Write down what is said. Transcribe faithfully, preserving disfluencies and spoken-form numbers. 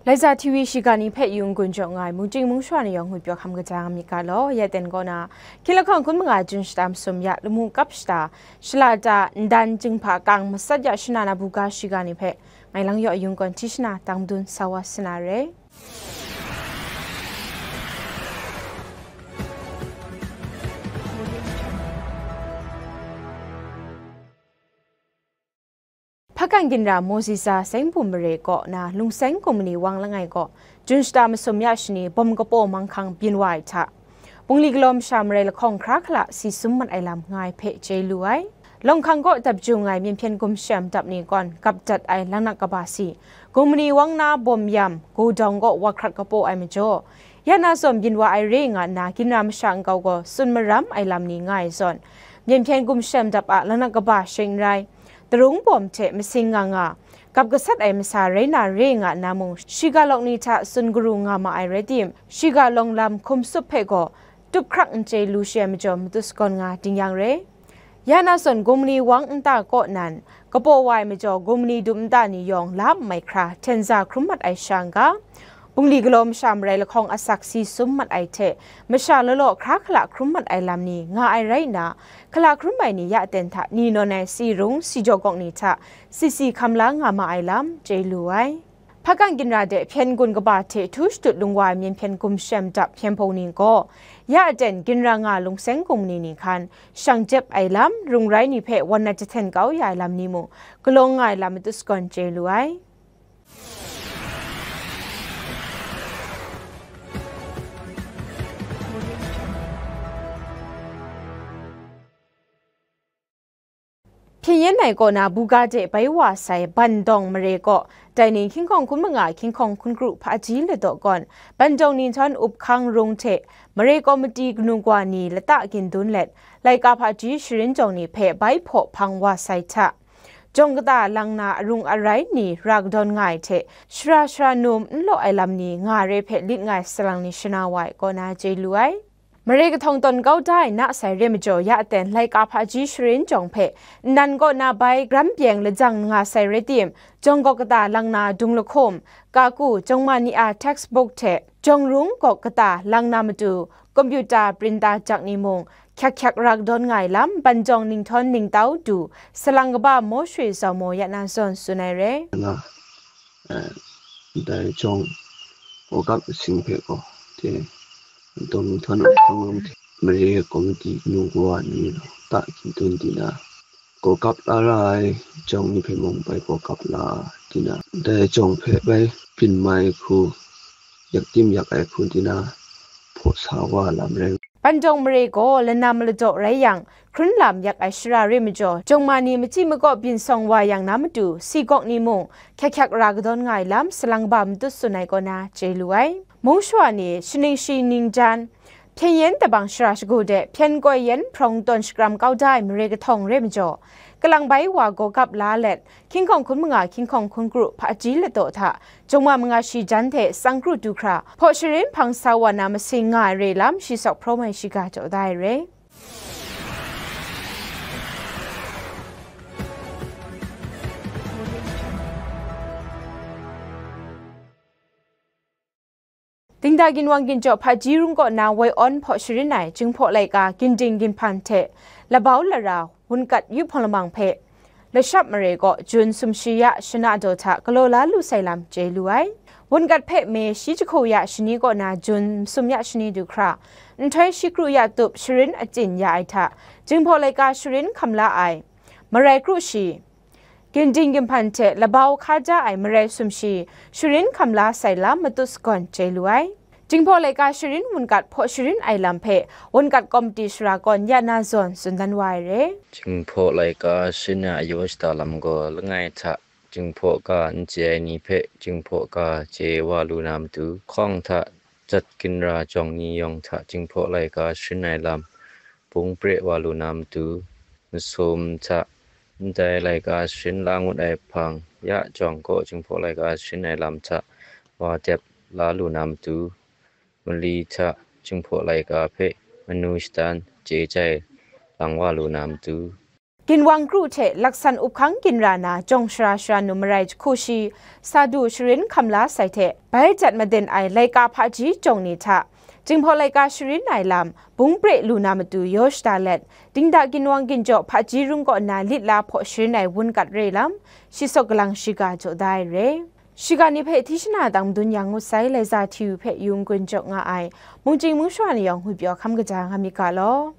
Laika T V shiga ni hpe yung gun jaw nga ai, mungchying mungshwa ni yawng ngwi pyaw hkam kaja nga myit ga law, ya ten kaw na, hkying lahkawng hkun manga jun shata masum ya lamu kap shata, shalata ndan jinghpa kang masat ya shana na buga shiga ni hpe, ngai lang yaw yung gawn hti shana tang madun sa wa sa na re. Hpakan ginra Mozisa Seng Bum Mare kaw na Lungseng Gumni Wang langai kaw, jun shata masum ya shani bawm kapaw manghkang byin wa ai hta, bungli galaw masha marai lahkawng hkra hkala si sum mat ai lam nga ai hpe chye lu ai. Lawng hkang kaw dap jung ai Myen Hpyen Gumshem dap ni kawn gap dat ai langnak kaba si, Gumni Wang na bawm yam, godawng kaw wa hkrat kapaw ai majaw, ya na zawn byin wa ai re nga nna, ginra masha nkau gaw tsun maram ai lam ni nga ai zawn, Myen Hpyen Gumshem dap a langnak kaba shing n rai, darung bawm hte masing nga nga, gap gasat ai masa rai na re nga nna mung, shiga lawng ni hta tsun garu nga ma ai rai tim, shiga lawng lam hkum sup hpe gaw tup hkrak n chye lu shi ai majaw, matut sagawn nga ding yang re. Ya na zawn Gumni Wang nta kaw nan, kapaw wa ai majaw, Gumni dum nta ni yawng la n mai hkra hten za hkrum mat ai sha n ga, bungli galaw masha marai lahkawng asak si sum mat ai hte, masha law law hkra hkala hkrum mat ai lam ni nga ai rai nna, hkala hkrum ai ni ya ten hta ni nawn ai si rung si jaw gawk ni hta si si hkam la nga ma ai lam chye lu ai. Hpakan ginra de hpyen gun kaba hte htu shadut lung wa ai Myen Hpyen Gumshem dap hpyen hpung ni gaw, ya aten ginra nga Lungseng Gumni ni hkan shang jep ai lam, rung rai ni hpe wan na jahten kau ya ai lam ni mung, galawng nga ai lam matut sagawn chye lu ai. Hpyen yen ai kaw na buga de bai wa sai Bandawng mare kaw, dai ni hkying hkawng hkun manga, hkying hkawng hkun kru hpaji ladaw kawn, Bandawng Ninghtawng Up Hkang Rung hte mare kawmiti kanu kawa ni lata gindun let, laika hpaji sharin jawng ni hpe bai hpaw hpang wa sai hta, jawng kata lang na arung arai ni ra kadawn nga ai hte, shara shara num n law ai lam ni nga re hpe lit nga ai salang ni shana wa ai kaw na chye lu ai. Mare kahtawng tawn kau da ai na sai re majaw, ya aten laika hpaji sharin jawng hpe nnan kaw na bai gram byeng lajang nga sai rai tim, jawng gawk kata lang na dung lahkum, kaku, jawng ma ni a textbook hte jawng rung gawk kata lang na matu, kompyuta printa jak ni mung, hkyak hkyak ra kadawn nga ai lam, Bandawng Ninghtawng Ningtau du, salang kaba Mawshwe Zau Maw ya na zawn tsun ai re. Nga, eh, ndai jawng, gawgap asing hpe gaw, hte, Bandawng Ninghtawng Up Hkang Rung hte, mare kawmiti kanu kawa ni lata gindun di na, gawgap la ra ai jawng ni hpe mung bai gawgap la di na, ndai jawng hpe bai byin mai hku, yak tim yak ai hku di na, hpaw sa wa lam rai. Bandawng mare gaw lana maladaw rai yang, hkrun lam yak ai shara re majaw, jawng ma ni machyi makaw byin sawng wa yang na matu, si gawk ni mung, hkyak hkyak ra kadawn nga ai lam, salang kaba matut tsun ai kaw na chye lu ai. Mung shawa ni, shaning shi ningjan, hpyen yen tabang shara shagu de, hpyen koi yen hprawng tawn shakram kau da ai mare kahtawng re majaw, kalang bai wa gawgap la let, hkying hkawng hkun manga, hkying hkawng hkun kru hpaji ladaw hta, jawng ma manga shi jan hte tsang kru du hkra, hpaw sharin hpang sa wa na masing nga ai re lam, shi sawk hpraw mai shiga jaw da ai re. Dingda ginwang ginjaw hpaji rung kaw na woi awn hpaw sharin ai Jinghpaw laika ginding ginhpan hte labau lara wunkat yu hpawng lamang hpe lashap mare kaw jun sumshi ya shana daw hta galaw la lu sai lam chye lu ai. Wunkat hpe me shi jahku ya shani kaw na jun masum ya shani du hkra, nhtoi shi kru ya tup sharin achyin ya ai hta, Jinghpaw laika sharin hkam la ai marai kru shi, ginding ginhpan hte labau hkaja ai marai sumshi sharin hkam la sai lam matut sagawn chye lu ai. Jinghpaw laika sharin wunkat hpaw sharin ai lam hpe wunkat kawmti sara kawn ya na zawn tsun dan wa ai re. Jinghpaw laika sharin a yaw shada lam gaw langai hta Jinghpaw ga n chye ai ni hpe Jinghpaw ga chye wa lu na matu, hkawng hta jat ginra jawng ni yawng hta Jinghpaw laika sharin ai lam bung pre wa lu na matu, masum hta ndai laika sharin la ngut ai hpang ya jawng gaw Jinghpaw laika sharin ai lam hta wa dep la lu na matu, mali hta Jinghpaw laika hpe manu shadan chye chyai lang wa lu na matu, Ginwang kru hte laksan up hkang ginra na jawng shara shara nu marai jahku shi, sa du sharin hkam la sai hte, bai jat maden ai laika hpaji jawng ni hta, Jinghpaw laika sharin ai lam, bung pre lu na matu yaw shada let, dingda ginwang ginjaw hpaji rung kaw nna lit la hpaw sharin ai wun gat re lam, shi sawk galang shiga jaw da ai re. Shiga ni hpe hti shana dang madun yang ngut sai, Laiza Hti Yu hpe yu n-gun jaw nga ai, mungchying mungshawa ni yawng ngwi pyaw hkam kaja nga myit ga law.